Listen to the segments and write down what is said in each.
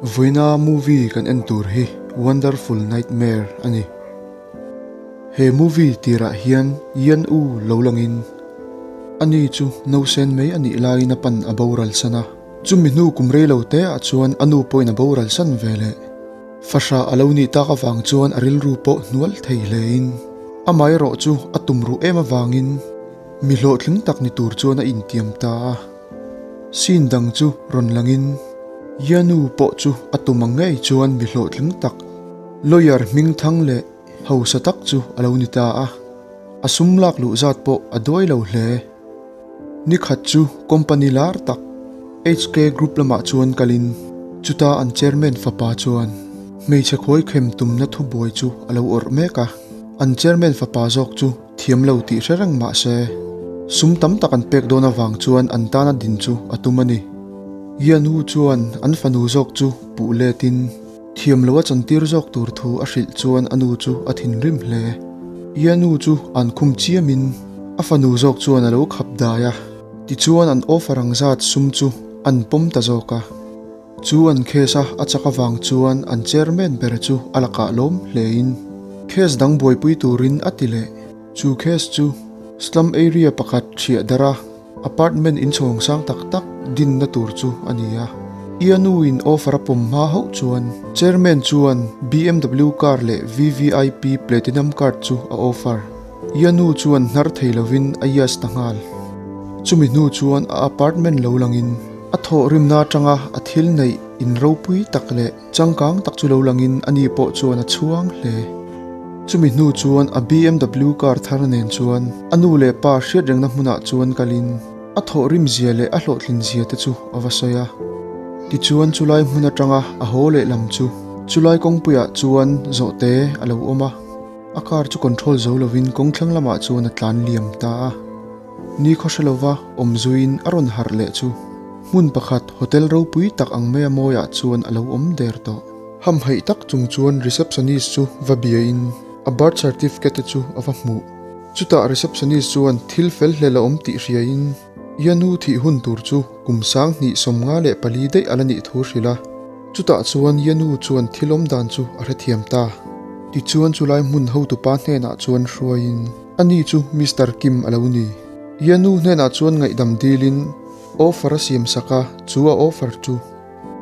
Vawiina movie kan en tur hi Wonderful Nightmare a ni. He movie tirah hian Yan U lo langin ani chu nausen mai a nih laiin a pan a boral san a. Chumi hnu kum rei lo te ah chuan a nu pawhin a boral san ve leh. Fahrah a lo nih tak avang chuan a rilru pawh hnual thei hlein amaherawh chu a tum ruh em avangin mi hlawhtling tak ni tur chuan a intiam ta a. Scene dang chu rawn langin Yanu pawh chu a tum ang ngei chuan mi hlawhtling tak lawyer hming thang leh hausa tak chu a lo ni ta a. A sum lak luh zat pawh a duai lo hle. Ni khat chu company lar tak HK Group lamah chuan kalin chuta an chairman fapa chuan hmeichhe khawi khem tumna thubuai chu a lo awrh mek a. An chairman fapa zawk chu thiam lo tih hre reng mah se sum tam tak an pek dawn avang chuan an tana din chu a tum a ni. Yanu chuan an fanu zawk chu puh letin Thiam lo a chantir zawk tur thu a hrilh chuan a nu chu a thinrim hle. I a nu chu an khum chiamin a fanu zawk chuan a lo khap dai a, tichuan an offer ang zat sum chu an pawm ta zawk a. Chu an case a a chak avang chuan an chairman ber chu a lakah lawm hlein case dang buaipui turin a ti leh. Chu case chu slum area pakhat thiah darh a. Apartment inchhawng sang tak tak dinna tur chu a ni a. Ia nuin offer a pawm hma hauh chuan Chairman chuan BMW car leh VVIP Platinum card chu a offer. Ia nu chuan hnar thei lovin a yes ta nghal. Chumi hnu chuan a apartment lo langin a thawhrimna atanga a thil neih in ropui tak leh Changkang tak chu lo langin ani pawh chuan a chhuang hle. Chumi hnu chuan a BMW car thar nen chuan a nu leh pa hriat rengna hmunah chuan kalin a thawhrim zia leh a hlawhtlin zia te chu a va sawi a. Tichuan chulai hmun atanga a haw leh lam chu chulai kawngpuiah chuan zawhte a lo awm a, a car chu control zo lovin kawngthlang lamah chuan a tlan liam ta a. Ni khaw hre lova awm zuiin a rawn harh leh chu hmun pakhat hotel ropui tak ang maia mawiah chuan a lo awm der tawh. Hamhaih tak chung chuan receptionist chu va biain a birth certificate te chu a va hmuh. Chutah receptionist chuan thil fel hlel a awm tih hriain Yanu thih hun tur chu kum 2054 daih a la nih thu hrilh a. Chutah chuan Yanu chuan thil awm dan chu a hrethiam ta. Tichuan chulai hmun hotupa hnenah chuan hruaiin. Ani chu Mister Kim a lo ni. Yanu hnenah chuan ngaihdam dilin offer a siam sak a, chu a offer chu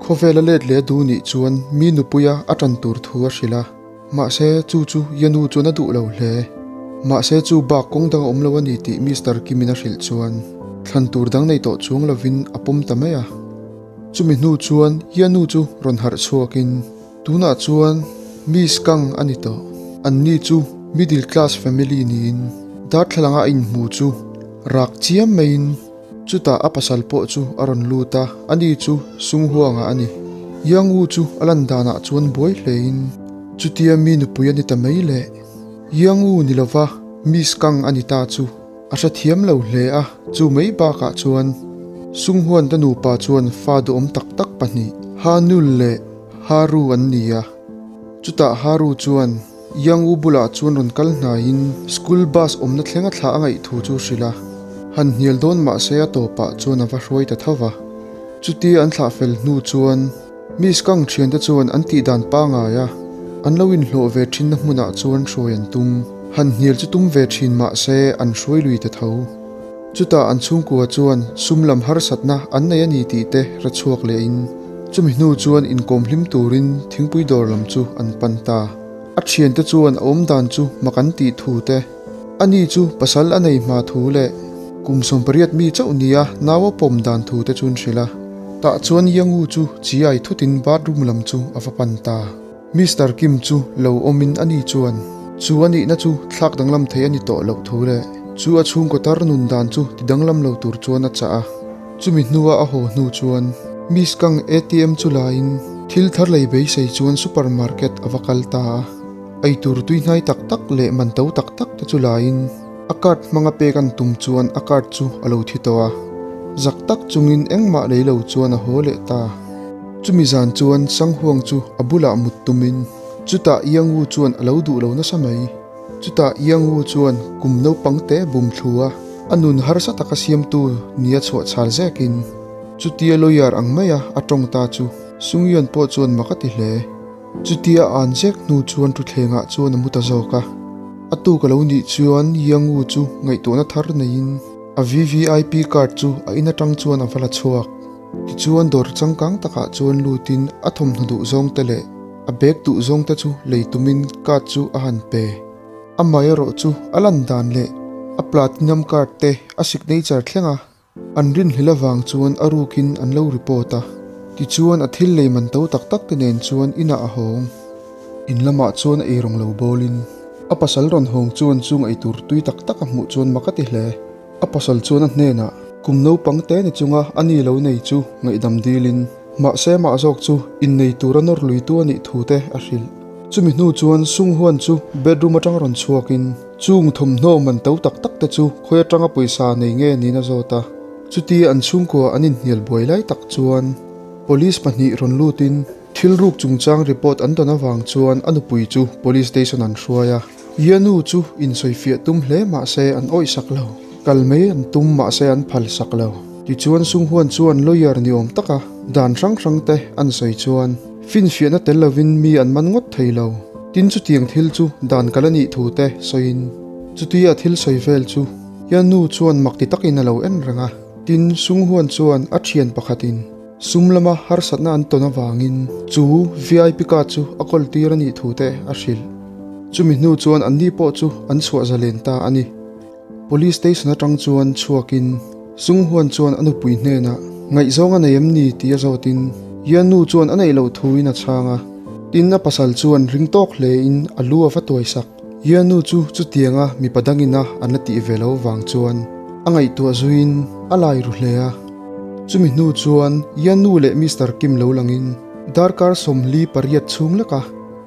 khawvela let leh a duh nih chuan mi nupuia a tan tur thu a hrilh a. Mahse, chu chu Yanu chuan a duh lo hle. Mahse, chu bak kawng dang a awm lo a ni tih Mister Kimin a hrilh chuan thlan tur dang nei tawh chuang lovin a pawm ta mai a. Chumi hnu chuan Yanu chu rawn harh chhuakin. Tunah chuan Miss Kang a ni tawh. Anni chu middle class family niin darthlalanga a inhmu chu rak chiam maiin chutah a pasal pawh chu a rawn lut a, ani chu Sunghuanga a ni. Yang Wu chu a lan danah chuan buai hlein chutia mi nupui a ni ta mai le. Yang Wu ni lova Miss Kang a ni ta chu a hrethiam lo hle a, chu mai bakah chuan Sunghuan te nupa chuan fa duhawm tak tak pahnih Ha Nul leh Haru an ni a, chutah Haru chuan Yang U bulah chuan rawn kal hnaiin school bus awmna thlenga thlah a ngaih thu chu hrilh a, han hnial dawn mah se a tawpah chuan a va hruai ta tho va. Chutia an thlah fel hnu chuan Miss Kang thiante chuan an tih dan pangai a, an lo inhlawh ve thinna hmunah chuan hruai an tum. Han hnial chu tum ve thin mah se an hruai lui ta tho. Chutah an chhungkua chuan sum lam harsatna an nei a ni tih te hre chhuak lehin chumi hnu chuan inkawm hlim turin thingpui dawr lam chu an pan ta. A thiante chuan a awmdan chu mak an tih thu te, ani chu pasal a nei hma thu leh kum 18 mi chauh nia nau a pawm dan thu te chu an hrilh a. Tah chuan Yangu chu chiai thutin bathroom lam chu a va pan ta. Mister Kim chu lo awmin ani chuan chu a nihna chu thlak danglam thei a ni tawh loh thu leh chu a chhungkaw tar nun dan chu ti danglam lo tur chuan a chah a. Chumi hnua a haw hnu chuan Miss Kang ATM chu laiin thil thar lei beisei chuan super market a va kal ta a. Eitur tuihnai tak tak leh man to tak tak te chu laiin a card hmanga pek an tum chuan a card chu a lo thi tawh a. Zak tak chungin engmah lei lo chuan a haw leh ta. Chumi zan chuan Sanghuang chu a bulah mut tumin chutah Yang Wu chuan a lo duh lo nasa mai. Chutah Yang Wu chuan kum naupang te bum thlu a, a nun harsa taka siamtu nia chhuah chhal zekin chutia lawyer ang maia a tawng ta chu. Sungyeon pawh chuan mak a ti hle. Chutia an zek hnu chuan thutthlengah chuan a mu ta zawk a. A tuk a lo nih chuan Young-woo chu ngaihtuahna thar neiin a VVIP card chu a in atang chuan a va la chhuak. Tichuan dawr changkang takah chuan lutin a thawmhnaw duh zawng te leh a bag duh zawng te chu lei tumin card chu a han pe. Amaherawh chu a lan dan leh a platinum card te a signature thleng a. An rinhlelh avang chuan a rukin an lo report a, tichuan a thil lei man to tak tak te nen chuan inah a hawng. In lamah chuan a eirawng lo bawlin a pasal rawn hawng chuan chung eitur tui tak tak a hmuh chuan mak a ti hle. A pasal chuan a hnenah kum naupang te ni chunga a ni lo nei chu ngaihdam dilin mahse mah zawk chu innei tura nawr luitu a nih thu te a hrilh. Chumi hnu chuan Sunghuan chu bedroom atang rawn chhuakin Chung thawmhnaw man to tak tak te chu khawi atanga pawisa nei nge niin a zawt a. Chutia an chhungkua an inhnial buai lai tak chuan Police pahnih rawn lutin thil ruk chungchang report an dawn avang chuan a nupui chu Police station an hruai a. Yanu chu insawifiah tum hle mahse an awih sak lo. Kal mai an tum mahse an phal sak lo. Tichuan Sunghuan chuan lawyer ni awm taka dan hrang hrang te an sawi chuan Finfiahna tel lovin mi an man ngawt thei lo. Tin chutiang thil chu dan kal a nih thu te sawiin chutia thil sawi vel chu Yanu chuan mak ti takin a lo en reng a. Tin Sunghuan chuan a thian pakhatin sum lama harsatna an tawn avangin chu VIP card chu a kawl tir a nih thu te a hrilh. Chumi hnu chuan anni pawh chu an chhuah zalen ta a ni. Police station atang chuan chhuakin Sunghuan chuan a nupui hnenah ngaihzawng a nei em ni tih a zawtin Yanu chuan a neih loh thuin a chhang a. Tin a pasal chuan ring tawk hlein a lu a va tuai sak. Yanu chu chutianga mipa dangina an la tih ve lo vang chuan a ngaihtuah zuiin a lai ru hle a. Chumi hnu chuan Yanu leh Mister Kim lo langin darkar 48 chhung lek a.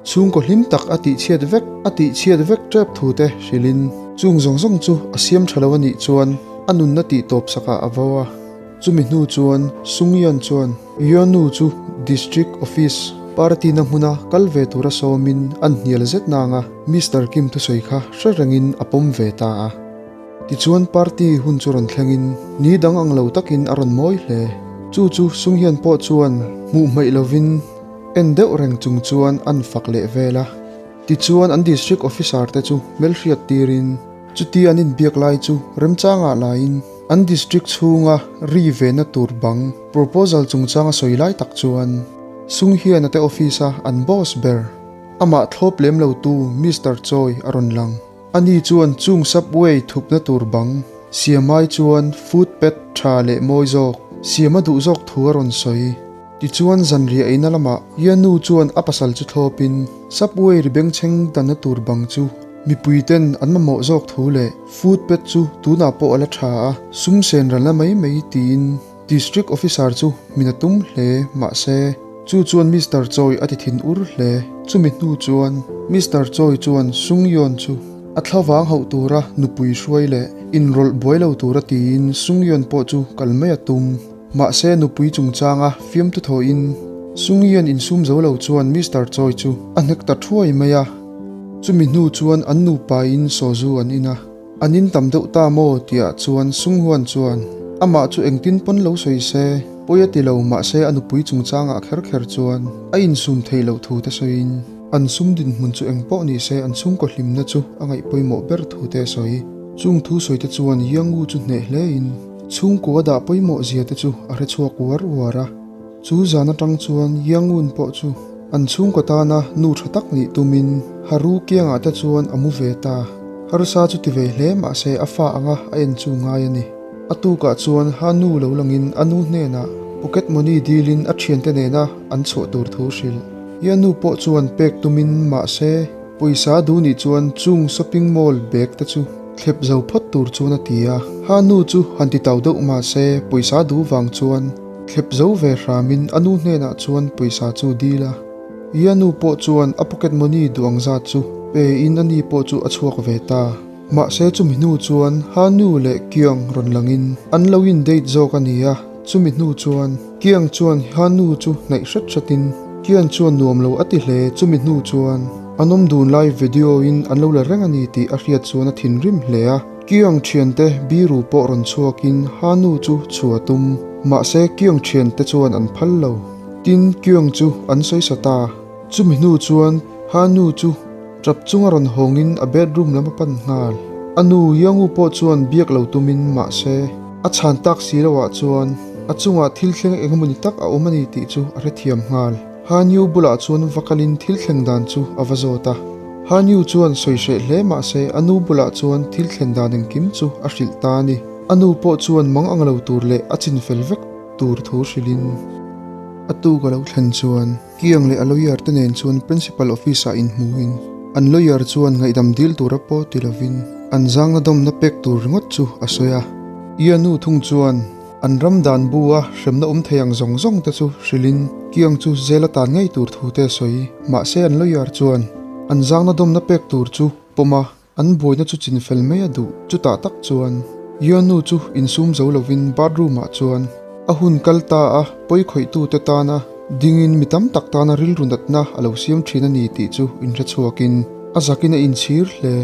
Chhungkaw hlim tak a tihchhiat vek a tihchhiat vek tep thu te hrilhin chung zawng zawng chu a siam tha lo a nih chuan a nunna tih tawp sakah a vo a. Chumi hnu chuan Sungyeon chuan Yeonu chu District Office party na hmuna kal ve tura sawmin an hnial zet nanga Mister Kim thusawi kha hre rengin a pawm ve ta a. Tichuan party hun chu rawn thlengin ni dang ang lo takin a rawn mawi hle. Chu chu Sungyeon pawh chuan hmuh hmaih lovin En deuh reng chung chuan an fak leh vel a. Tichuan an District Officer te chu hmelhriat tirin chuti an inbiak lai chu remchangah laiin an District chhunga ri vena tur bang proposal chungchanga sawi lai tak chuan Sung hian a te office a an boss ber amah thlawp lem lo tu Mister Choi a rawn lang. Ani chuan chung subway thupna tur bang siamai chuan footpath tha leh mawi zawk siam a duh zawk thu a rawn sawi. Tichuan zanriah eina lamah Yanu chuan a pasal chu thlawpin subway ri bengchheng danna tur bang chu mipui ten an mamawh zawk thu leh footpath chu tunah pawh a la tha a, sum sen ralna mai mai tiin District Officer chu min a tum hle mahse chu chuan Mister Choi a ti thin ur hle. Chumi hnu chuan Mister Choi chuan Sung Yeon chu a thlavang hauh tura nupui hruai leh inrawlh buai lo tura tiin Sung Yeon pawh chu kal mai a tum. Mahse nupui chungchanga fiamthu thawhin Sungyeon insum zo lo chuan Mister Choi chu a hnek ta thuai mai a. Chumi hnu chuan an nupain soju an in a, an in tam deuh ta maw tihah chuan Sunghuan chuan amah chu engtin pawn lo sawi se, pawi a ti lo mahse a nupui chungchangah kher kher chuan a insum theih loh thu te sawiin an sum dinhmun chu engpawh ni se an chhungkaw hlimna chu a ngaih pawimawh ber thu te a sawi. Chung thu sawi te chuan Yangwu chu hneh hlein Chhungkua dah pawimawh zia te chu a hre chhuak uar uar a, chu zan atang chuan Yangon pawh chu an chhungkaw tana nu tha tak nih tumin Haru kiangah te chuan a mu ve ta. Harsa chu ti ve hle mahse a fa anga a en chu ngai a ni. A tukah chuan ha nu lo langin a nu hnenah pocket money dilin a thiante nena an chhuah tur thu hrilh. Yanu pawh chuan pek tumin mahse Pawisa duh nih chuan chung shopping mall bag te chu thlep zo phawt tur chuan a ti a, ha nu chu han ti tau deuh mah se pawisa duh vang chuan thlep zo ve hramin a nu hnenah chuan pawisa chu dil a. Ia nu pawh chuan a pocket money duh ang zat chu pe in a ni pawh chu a chhuak ve ta. Mahse chumi hnu chuan ha nu leh Kyung rawn langin an lo in date zawk a ni a, chumi hnu chuan Kyung chuan ha nu chu hnaih hret hretin Kyung chuan nuam lo a ti hle, chumi hnu chuan an awm dun lai video in an lo la reng a ni tih a hriat chuan a thinrim hle a, Kyung thiante biru pawh rawn chhuakin ha nu chu chhuah a tum, mahse Kyung thiante chuan an phal lo. Tin, Kyung chu an sawisa ta. Chumi hnu chuan Ha nu chu tap chunga rawn hawngin a bedroom lam a pan nghal. A nu Young-u pawh chuan biak lo tumin mahse a chhan tak si loah chuan a chungah thil thleng eng emawni tak a awm a ni tih chu a hrethiam nghal. Ha Nyu bulah chuan va kalin thil thleng dan chu a va zawt a. Ha Nyu chuan sawi hreh hle mahse a nu bulah chuan thil thlen dan engkim chu a hrilh ta a ni. A nu pawh chuan mang ang lo tur leh a chinfel vek tur thu hrilhin a tuk a lo thlen chuan Kiang leh a lawyer te nen chuan Principal office ah inhmuhin an lawyer chuan ngaihdam dil tura pawh ti lovin an zangna dawmna pek tur ringawt chu a sawi a. Ia nu thung chuan an ram dan bu a hremna awm thei ang zawng zawng te chu hrilhin Kiang chu zel a tan ngei tur thu te a sawi. Mahse an lawyer chuan an zangna dawmna pek tur chu pawm a. An buaina chu chinfel mai a duh, chutah tak chuan Yeonu chu insum zo lovin bathroom ah chuan a hun kal ta a, pawi khawihtute tana dingin mi tam tak tana rilru natna a lo siam thin a ni tih chu inhre chhuakin a zakin a inchhir hle.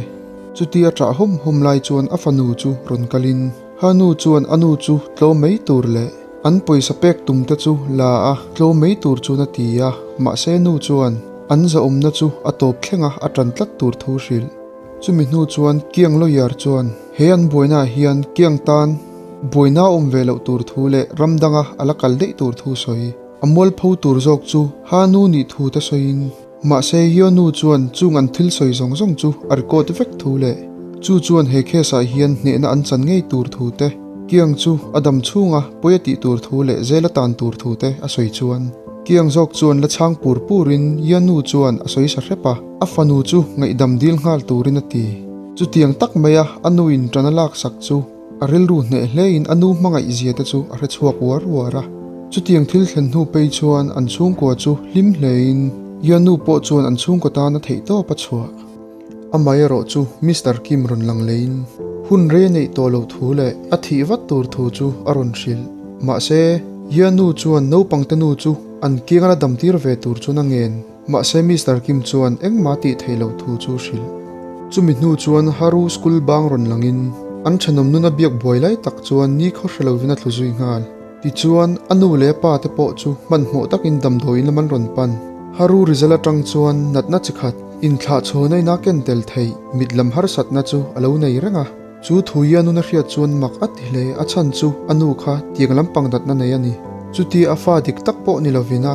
Chuti a ṭah hawm hawm lai chuan a fanu chu rawn kalin Hanu chuan a nu chu tlawm mai tur leh an pawisa pek tum te chu la a tlawm mai tur chuan a ti a, mahse nu chuan an zahawmna chu a tawp thleng a a ṭan tlat tur thu hrilh. Chumi hnu chuan Kiang lawyer chuan he an buainaah hian Kiang tan buaina a awm ve loh tur thu leh ram danga a la kal daih tur thu sawi. A mualpho tur zawk chu Ha nu nih thu te sawiin Mahse, Yeonu chuan chung an thil sawi zawng zawng chu a record vek thu leh chu chuan he case ah hian hnehna an chan ngei tur thu te, Kiang chu a dam chhunga pawi a tih tur thu leh zel a tan tur thu te a sawi chuan Kiang zawk chuan la chhang pur purin Yeonu chuan a sawi sa hrep a, a fanu chu ngaihdam dil nghal turin a ti. Chutiang tak maia a nuin ṭan a laksak chu A rilru hneh hlein a nu hmangaih zia te chu a hre chhuak uar uar a. Chutiang thil thlen hnu pei chuan an chhungkua chu hlim hlein Yeonu pawh chuan an chhungkaw tan a theih tawp a chhuah. Amaherawh chu Mister Kim rawn lang leiin hun rei a neih tawh loh thu leh a thih vat tur thu chu a rawn hrilh. Mahse, Yeonu chuan naupangte nu chu an kiang a la damtir ve tur chuan a ngen. Mahse Mister Kim chuan engmah tih theih loh thu chu hrilh. Chumi hnu chuan Haru school bang rawn langin an thenawm nuna biak buai lai tak chuan ni khaw hre lovin a tlu zui nghal. Tichuan a nu leh a pa te pawh chu hmanhmawh takin damdawiin lam an rawn pan. Haru result atang chuan natna chi khat, inthlahchhawna ina ken tel theih mit lam harsatna chu a lo nei reng a. Chu thu hi a nuna hriat chuan mak a ti hle, a chhan chu a nu kha tiang lampang natna nei a ni. Chuti a fa dik tak pawh ni lovin a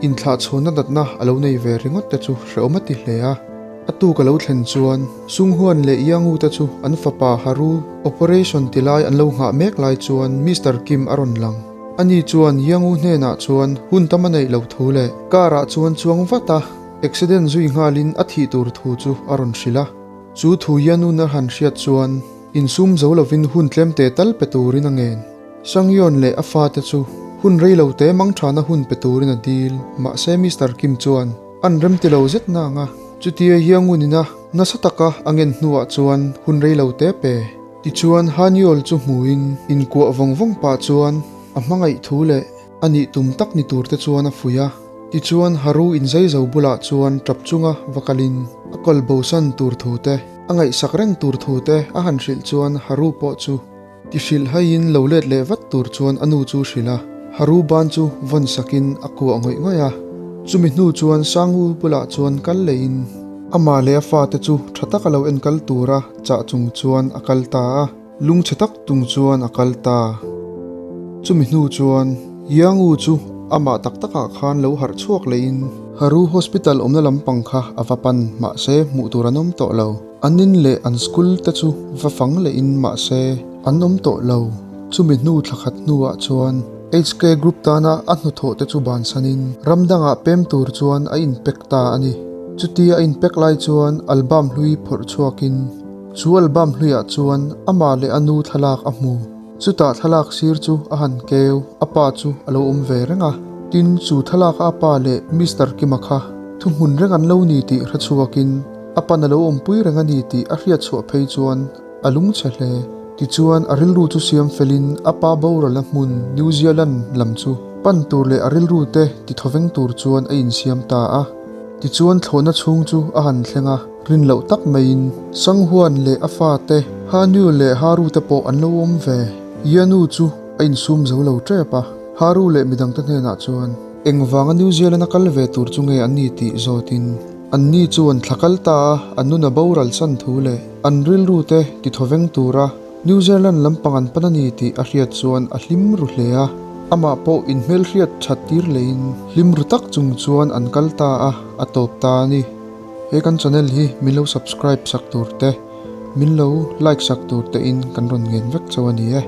inthlahchhawnna natna a lo nei ve ringawt te chu hrehawm a ti hle a. A tuk a lo thlen chuan Sunghuan leh Yangu te chu an fapa Haru operation ti lai an lo nghah mek lai chuan Mister Kim a rawn lang. Ani chuan Yangu hnenah chuan hun tam a neih loh thu leh car ah chuan chuang vat a, accident zui nghalin a thih tur thu chu a rawn hrilh a. Chu thu hian un a han hriat chuan insum zo lovin hun tlemte tal pe turin a ngen. Sangyeon leh a fate chu hun reilote mangthana hun pe turin a dil, mahse Mister Kim chuan an remti lo zet nang a, chutia hiangun ina nasa taka a ngen hnuah chuan hun reilote pe. Tichuan Hanyeol chu hmuin inkuah vawng vawng pah chuan a hmangaih thu leh A nih tum tak ni tur te chuan a fuih a, tichuan Haru inzai zo bulah chuan tap chunga va kalin a kawl bosan tur thu te, a ngaihsak reng tur thu te a han hrilh chuan Haru pawh chu ti hrilh haiin lo let leh vat tur chuan a nu chu hrilh a, Haru ban chu vawn sakin a kuah ngawih ngawih a, chumi hnu chuan Sangu bulah chuan kal lehin amah leh a fate chu tha taka lo enkal tura chah chung chuan a kal ta a. Lungchhe tak tung chuan a kal ta. Chumi hnu chuan Yangu chu amah tak takah khan lo harh chhuak lehin Haru Hospital awmna lampang kha a va pan mahse hmuh tur an awm tawh lo. An in leh an school te chu va fang lehin mahse an awm tawh lo. Chumi hnu thla khat hnuah chuan HK Group tana a hnathawh te chu bansanin ram dangah pem tur chuan a inpek ta a ni. Chutia a inpek lai chuan album hlui phawrh chhuakin Chu album hluiah chuan amah leh a nu thlalak a hmu. Chutah thlalak sir chu a han keu, a pa chu a lo awm ve reng a. Tin, chu thlalaka a pa leh Mister Kima kha thuhmun reng an lo ni tih hre chhuakin a pan a lo awmpui reng a ni tih a hriat chhuah phei chuan a lungchhe hle. Tichuan, a rilru chu siam felin a pa boral a hmun New Zealand lam chu pan tur leh a rilru te tithawveng tur chuan a insiam ta a. Tichuan thlawhna chhung chu a han thleng a. Rin loh tak maiin Sanghuan leh a fate Hanyu leh Haru te pawh an lo awm ve. Yanu chu a insum zo lo tep a, Haru leh midangte hnenah chuan. Engvanga New Zealand a kal ve tur chu nge an ni tih zawtin anni chuan thla kal ta a an nun a boral san thu leh an rilru te ti thawveng tura New Zealand lampang an pan a ni tih a hriat chuan a hlim ru hle a. Amah pawh inhmelhriat that tir leiin hlim ru tak chung chuan an kal ta a, a tawp ta a ni. He kan channel hi min lo subscribe sak tur te, min lo like sak tur te in kan rawn ngen vek chauh a ni e.